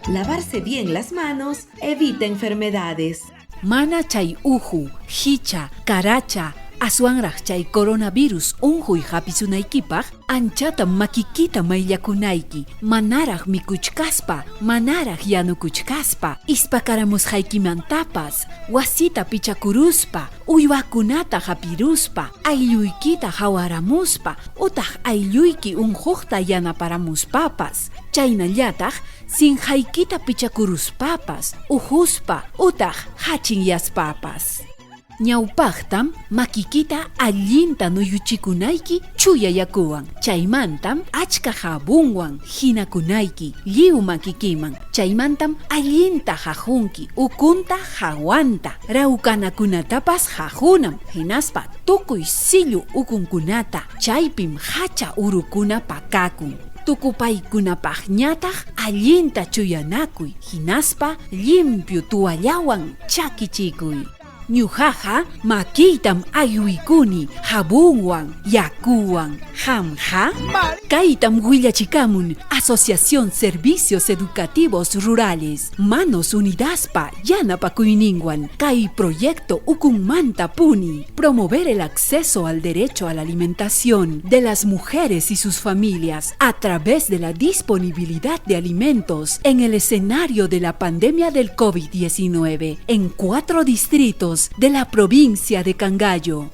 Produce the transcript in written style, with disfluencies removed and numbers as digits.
Lavarse bien las manos evita enfermedades. Mana chay uhu, hicha, karacha, aswanraq chay coronavirus unquy hapisunaykipaq anchatam makikita mayllakunayki, manaraq mikuchkaspa, manaraq yanukuchkaspa, ispakaramusqaykimantapas, wasita pichakuruspa, uywakunata hapiruspa, aylluykita hawaramuspa, utaq aylluyki unquqta yanaparamuspapas, chaynallataq sinqaykita pichakuruspapas, uhuspa utaq hachinyaspapas. Ñawpaqtam makikita allinta nuyuchikunayki chuya yakuwan, chaymantam achka jabonwan hinakunayki lliw makikiman, chaymantam allinta hahunki ukunta hawanta, rawkanakunatapas hahunam, hinaspa tukuy sillu ukunkunata, chaypim hacha urukuna pakakun. Tukupaykunapaqñataq allinta chuyanakuy, hinaspa limpio toallawan chakichikuy. Ñuqaqa makiytam aywikuni jabonwan, yakuwan. Qamqa? Kaytam willachikamun Asociación Servicios Educativos Rurales, Manos Unidaspa yanapakuyninwan kay proyecto ukunmanta puni, promover el acceso al derecho a la alimentación de las mujeres y sus familias a través de la disponibilidad de alimentos en el escenario de la pandemia del COVID-19 en 4 distritos de la provincia de Cangallo.